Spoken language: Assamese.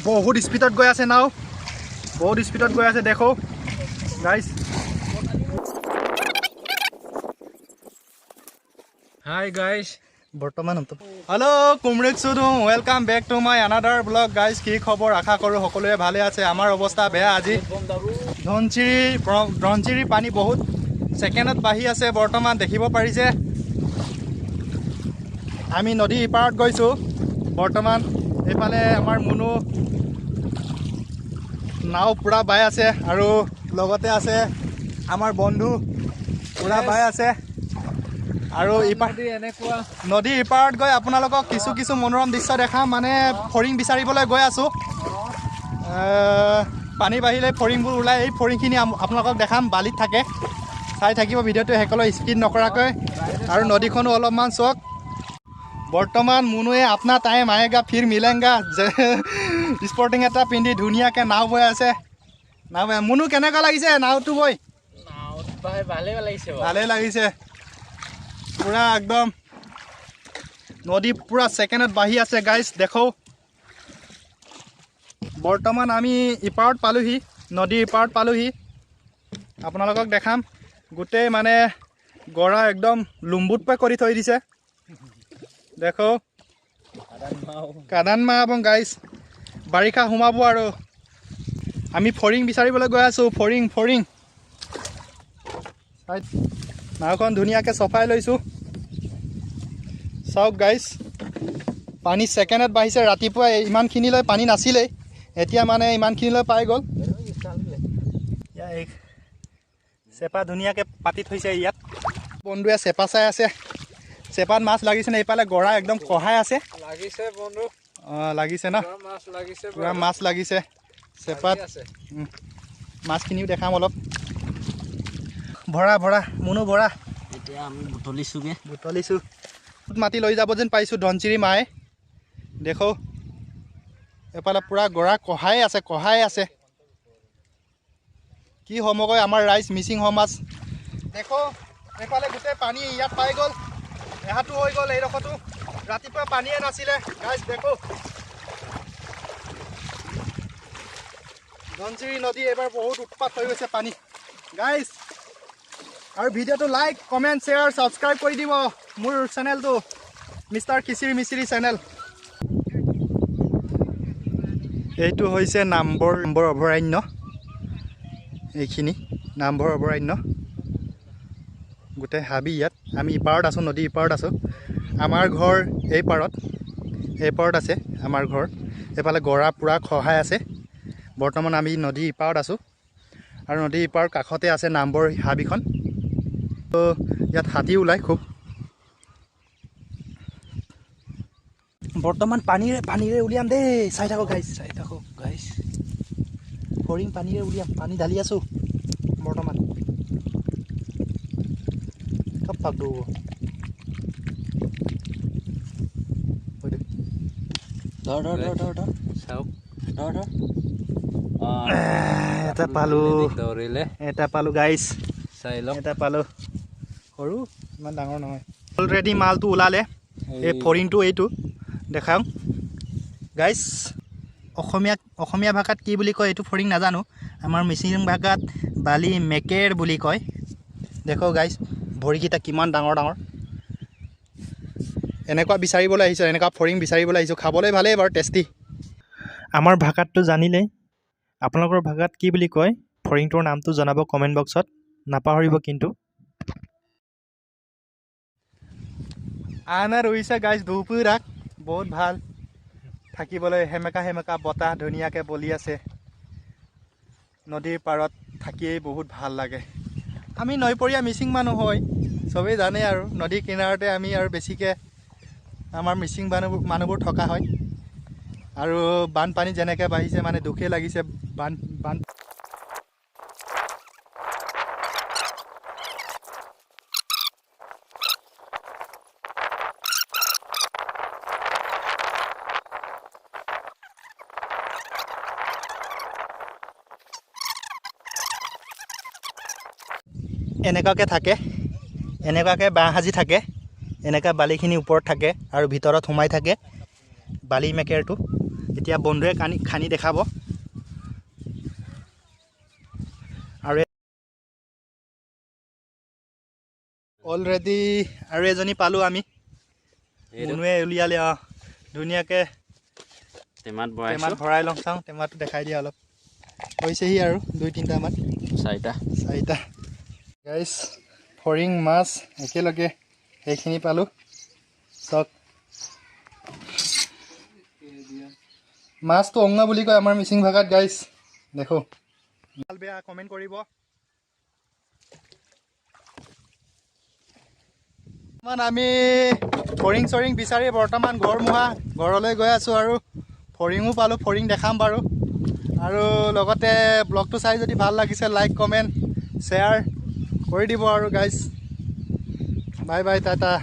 বহুত স্পীডত গৈ আছে নাও, বহুত স্পীডত গৈ আছে দেখো গাইজ। হাই গাইজ, বৰ্তমান hello' কুমৰিক চুদু, welcome back to my another blog guys. কি খবৰ? আশা কৰোঁ সকলোৱে ভালে আছে। আমাৰ অৱস্থা বেয়া আজি। ধনশিৰি পানী বহুত ছেকেণ্ডত বাঢ়ি আছে বৰ্তমান, দেখিব পাৰিছে। আমি নদীৰ ইপাৰত গৈছোঁ বৰ্তমান। এইফালে আমাৰ মুনু নাও পূৰা বাই আছে আৰু লগতে আছে আমাৰ বন্ধু পূৰা বাই আছে। আৰু ইপাৰ নদীৰ ইপাৰত গৈ আপোনালোকক কিছু কিছু মনোৰম দৃশ্য দেখাম। মানে ফৰিং বিচাৰিবলৈ গৈ আছোঁ। পানী বাঢ়িলে ফৰিংবোৰ ওলাই, এই ফৰিংখিনি আপোনালোকক দেখাম, বালিত থাকে। চাই থাকিব ভিডিঅ'টো শেষলৈ স্কিপ নকৰাকৈ। আৰু নদীখনো অলপমান চাওক। বৰ্তমান মুনুৱে আপনা টাইম আহেগা ফিৰ মিলেংগা স্পৰ্টিং এটা পিন্ধি ধুনীয়াকৈ নাও বৈ আছে। নাও বৈ মুনু কেনেকুৱা লাগিছে নাওটো বৈ? ভালেই লাগিছে পূৰা একদম। নদী পূৰা ছেকেণ্ডত বাঢ়ি আছে গাইজ, দেখো। বৰ্তমান আমি ইপাৰত পালোহি, নদীৰ ইপাৰত পালোহি। আপোনালোকক দেখাম। গোটেই মানে গৰা একদম লুম্বুটপে কৰি থৈ দিছে দেখো। কাদান মা এবং গাইজ, বাৰিষা সোমাব আৰু আমি ফৰিং বিচাৰিবলৈ গৈ আছোঁ। ফৰিং ফৰিং নাওখন ধুনীয়াকৈ চফাই লৈছোঁ। চাওক গাইজ, পানী ছেকেণ্ডত বাঢ়িছে। ৰাতিপুৱা ইমানখিনিলৈ পানী নাছিলেই, এতিয়া মানে ইমানখিনিলৈ পাই গ'ল। চেপা ধুনীয়াকৈ পাতি থৈছে ইয়াত। বন্ধুৱে চেপা চাই আছে, চেপাত মাছ লাগিছে নে? এইফালে গৰা একদম কঢ়াই আছে। লাগিছে বন্ধু? অঁ লাগিছে ন, পূৰা মাছ লাগিছে চেপাত। মাছখিনিও দেখাম অলপ। ভৰা ভৰা মুনু ভৰা। এতিয়া আমি বুটলিছোঁগৈ, বুটলিছোঁ। মাটি লৈ যাব যেন পাইছোঁ ধনশিৰি মায়ে। দেখো এইফালে পূৰা গৰা কঢ়াই আছে, কঢ়াই আছে। কি সমগৈ আমাৰ ৰাইজ, মিচিং সমাজ। দেখো এইফালে গোটেই পানী ইয়াত পাই গ'ল, এহাটো হৈ গ'ল এইডোখৰটো। ৰাতিপুৱা পানীয়ে নাছিলে গাইজ। দেখো ধনশিৰি নদী এইবাৰ বহুত উৎপাত হৈ গৈছে পানী গাইজ। আৰু ভিডিঅ'টো লাইক, কমেণ্ট, শ্বেয়াৰ, ছাবস্ক্ৰাইব কৰি দিব মোৰ চেনেলটো, মিষ্টাৰ খিচিৰি মিচিৰি চেনেল। এইটো হৈছে নামবৰ অভয়াৰণ্য। এইখিনি নামবৰ অভয়াৰণ্য, গোটেই হাবি ইয়াত। আমি ইপাৰত আছোঁ, নদীৰ ইপাৰত আছোঁ। আমাৰ ঘৰ এই পাৰত, এই পাৰত আছে আমাৰ ঘৰ। এইফালে গৰা পূৰা খহাই আছে। বৰ্তমান আমি নদীৰ ইপাৰত আছোঁ আৰু নদীৰ ইপাৰৰ কাষতে আছে নামবৰ হাবিখন। ইয়াত হাতী ওলায় খুব। বৰ্তমান পানীৰে পানীৰে উলিয়াম দেই। চাই থাকক গাইজ, চাই থাকক গাইজ। ফৰিং পানীৰে উলিয়াম, পানী ঢালি আছোঁ বৰ্তমান। এটা পালো, এটা পালো গাইজ, এটা পালো। সৰু, ইমান ডাঙৰ নহয়। অলৰেডি মালটো ওলালে। এই ফৰিংটো এইটো দেখাওঁ গাইজ। অসমীয়া ভাষাত কি বুলি কয় এইটো ফৰিং নাজানো। আমাৰ মিচিং ভাষাত বালি মেকেৰ বুলি কয়। দেখো গাইজ, ভৰিকেইটা কিমান ডাঙৰ ডাঙৰ। এনেকুৱা বিচাৰিবলৈ আহিছোঁ, এনেকুৱা ফৰিং বিচাৰিবলৈ আহিছোঁ। খাবলৈ ভালেই বাৰু, টেষ্টি। আমাৰ ভাষাতটো জানিলেই, আপোনালোকৰ ভাষাত কি বুলি কয় ফৰিংটোৰ নামটো জনাব কমেণ্ট বক্সত, নাপাহৰিব কিন্তু। আনা ৰুইছে গাইজ ধুপুৰাক, বহুত ভাল থাকিবলৈ। সেমেকা সেমেকা বতাহ ধুনীয়াকৈ বলি আছে। নদীৰ পাৰত থাকিয়েই বহুত ভাল লাগে। আমি নৈপৰীয়া মিচিং মানুহ হয়, চবেই জানে। আৰু নদীৰ কিনাৰতে আমি আৰু বেছিকৈ আমাৰ মিচিং মানুহবোৰ থকা হয়। আৰু বানপানী যেনেকৈ বাঢ়িছে মানে দুখেই লাগিছে। বান বান এনেকুৱাকৈ থাকে, এনেকুৱাকৈ বাঁহ সাজি থাকে, এনেকুৱা বালিখিনি ওপৰত থাকে আৰু ভিতৰত সোমাই থাকে বালি মেকেৰটো। এতিয়া বন্ধুৱে খানি দেখাব। আৰু অলৰেডি আৰু এজনী পালোঁ আমি, মুনুৱে উলিয়ালে। ধুনীয়াকৈ টেমাত ভৰাই লওঁ, চাওঁ টেমাটো দেখাই দিয়া অলপ। হৈছেহি আৰু 2 3টামান, চাৰিটা। গাইছ ফৰিং মাছ একেলগে সেইখিনি পালোঁ। চাওক মাছটো অঙা বুলি কয় আমাৰ মিচিং ভাষাত গাইছ। দেখো ভাল বেয়া কমেণ্ট কৰিব। বৰ্তমান আমি ফৰিং চৰিং বিচাৰি বৰ্তমান ঘৰমুৱা ঘৰলৈ গৈ আছোঁ। আৰু ফৰিঙো পালোঁ, ফৰিং দেখাম বাৰু। আৰু লগতে ব্লগটো চাই যদি ভাল লাগিছে লাইক কমেণ্ট শ্বেয়াৰ কৰি দিব। আৰু গাইজ বাই বাই, টাটা।